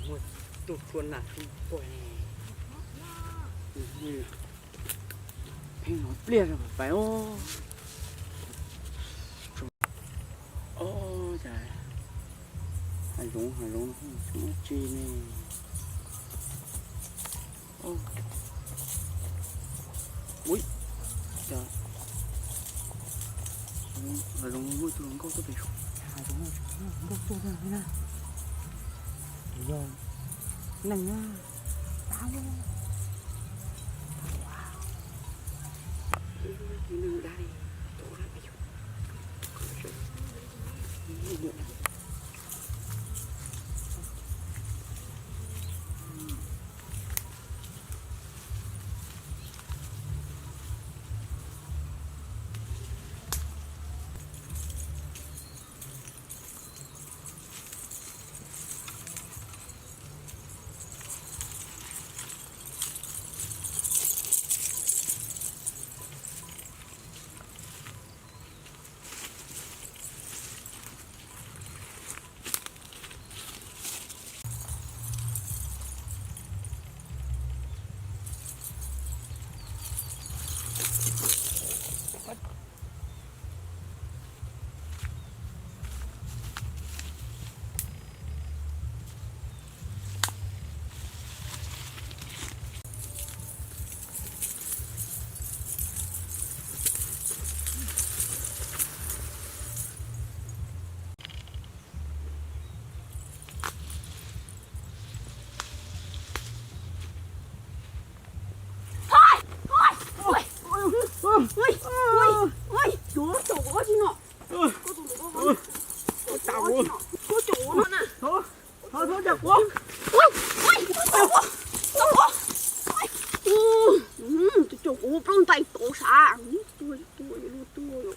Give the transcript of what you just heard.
Tuaj tshua nam tshua quaj ne. Pheej hnov pliag pais os. Os, cas hav zoov hav zoov tsis muaj tsi ne. Ui, cas hav zoov muaj tus hluas nkauj tuaj pem saud. Hav zoov muaj tus hluas nkauj tuaj na. Yog neeg na. Dab. Ua cas kuv, thov thov cam kuv, tus cam kuv plaub ntais tod sav, tuag tuag luag tuag.